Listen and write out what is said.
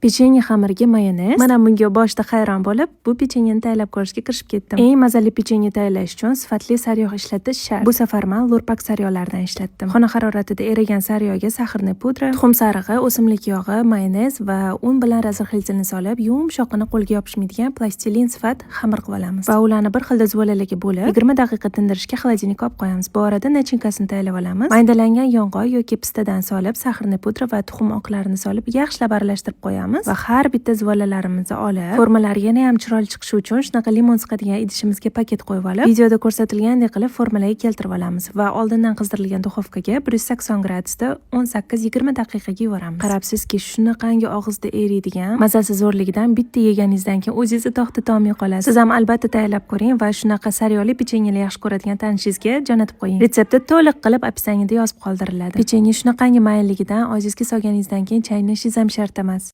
Pechenye xamiriga mayonez. Mana bunga boshida hayron bo'lib, bu pechenyeni tayyorlab ko'rishga kirishib ketdim. Eng mazali pechenye tayyorlash uchun sifatli sariyog' ishlatish shart. Bu safar men Lurpak sariyog'laridan ishlatdim. Xona haroratida erigan sariyog'ga сахарный pudra, tuxum sarig'i, o'simlik yog'i, mayonez va un bilan разрыхлитель ni solib, yumshoqqina, qo'lga yopishmaydigan plastilin sifat xamir qilib olamiz. Va ularni bir xilda zuvalalarga bo'lib, 20 daqiqa tindirishga холодильник ka olib qo'yamiz. Bu orada начинка sini tayyorlab olamiz. Maydalangan yong'oq yoki pistadan solib, сахарный pudra va tuxum oqlarini solib, yaxshilab aralashtirib qo'yamiz va har bitta zuvalalarimizni olib, formalari yana ham chiroyli chiqishi uchun shunaqa limon siqadigan idishimizga paket qo'yib olib, videoda ko'rsatilgandek qilib formalarga keltirib olamiz va oldindan qizdirilgan duxovkaga 180 gradusda 18-20 daqiqaga yuboramiz. Qarabsizki, shunaqangi og'izda eriydigan, mazasi zo'rligidan bitta yeganingizdan keyin o'zingizni to'xtatolmay qolasiz. Siz ham albatta tayyorlab ko'ring va shunaqa sariyog'li pechenyelar yaxshi ko'radigan tanishingizga jo'natib qo'ying. Retsepti to'liq qilib описание da yozib qoldiriladi. Pechenye shunaqangi mayinligidan og'zingizga solganingizdan keyin chaynashingiz ham shart emas.